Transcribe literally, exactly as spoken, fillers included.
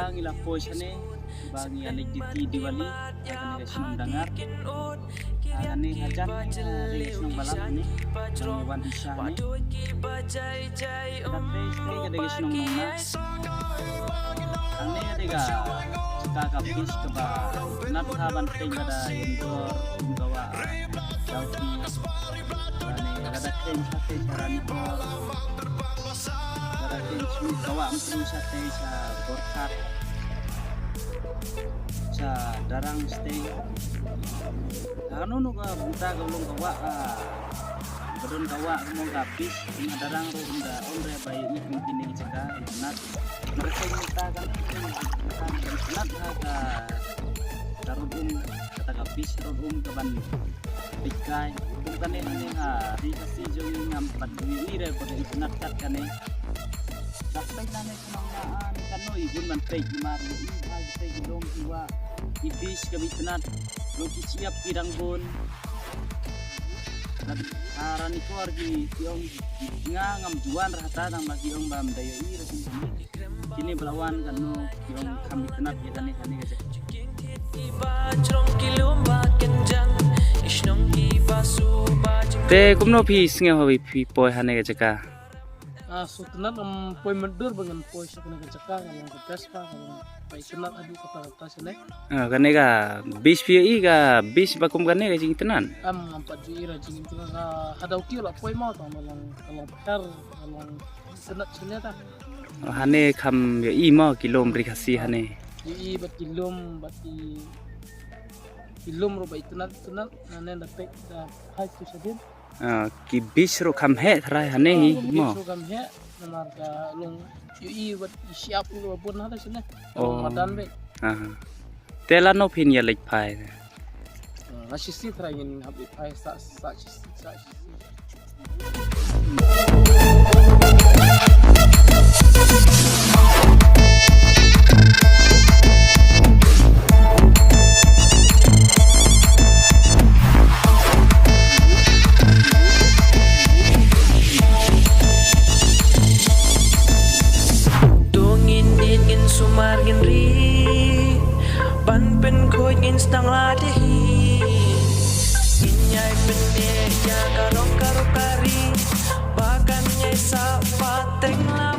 Ngi la poi shane ba ngi ïa leit duty Diwali ha kane ka shnong Dangar. Ha kane ka jan, ha kane ka shnong Balang ne, ngi wan hi shane. Kane ka dei ka shnong Nongna. Kane ka dei ka jaka ka beach kaba nat ha ban peit lada ïa dor kum ka wah Dawki. Lane lada khein shatei sha Ranikor. Lada khein shu ka wah Mtru shatei sha Borkhat. Sha Darang shatei. Kano kano ka bynta ka long ka wah, ah, ba don ka wah ka long ka beach, na Darang ruh ynda ong re ba ïa i kum kine ki jaka itynnat. Naka seng mynta kan itynnat ha ka, ka rud um, kata ka beach rud um kaban peit kai. Kum kane hane ha ri Khasi jong ngi ngam pat ju ïohi re ba ka itynnat kat kane. Ka peit lane Nongna, ah, ni kano i bun ban peit, namar ïa i ba peit i long ki wah, i beach ka itynnat, long ki shyiap ki dang bun. Lada ha Ranikor ki, ki ong, nga ngam ju wan ra hata tang ba ki ong ba ym da ïohi ra kum kane. Kine ba la wan kano ki ong kham itynnat ïa kane, kane ka jaka. Te kumno phi sngew haba phi poi hane ka jaka? Ah, sngewtynnat, ym poi myndur ba ngan poi sha kane ka jaka, ka long ka best pa, ka long ba itynnat haduh katta katta shane. Ah, kane ka beach phi ïohi ka beach ba kum kane ka jingitynnat? Ym, ngam pat ju ïohi ra jingitynnat, ka ha Dawki la poi mo, tang ba long, ka long pher, ka long itynnat shane ta. Oh, hane kham ïohi mo ki lum ri Khasi hane. Ïohi bad ki lum, bad ki, ki lum ruh ba itynnat, itynnat, nane da peit da phai tu shadien. Ah, ki beach ruh kham heh tharai hane hi mo. Beach ruh kham heh, namar ka long ïohi bad i shyiap ruh ba bun hata shane. Oh. Long madan beit. Ah. Te lano phin ïa leit phai? Ah, nga shisien tharai ngin hap leit phai sa, sa shisien, sa shisien. To ngin ïeit ngin sumar ngin ri, ban pynkhuid ngin sdang lade hi. Ngin ïai pynneh ïa ka rong ka ruh ka ri, ba kan ïai sah pateng la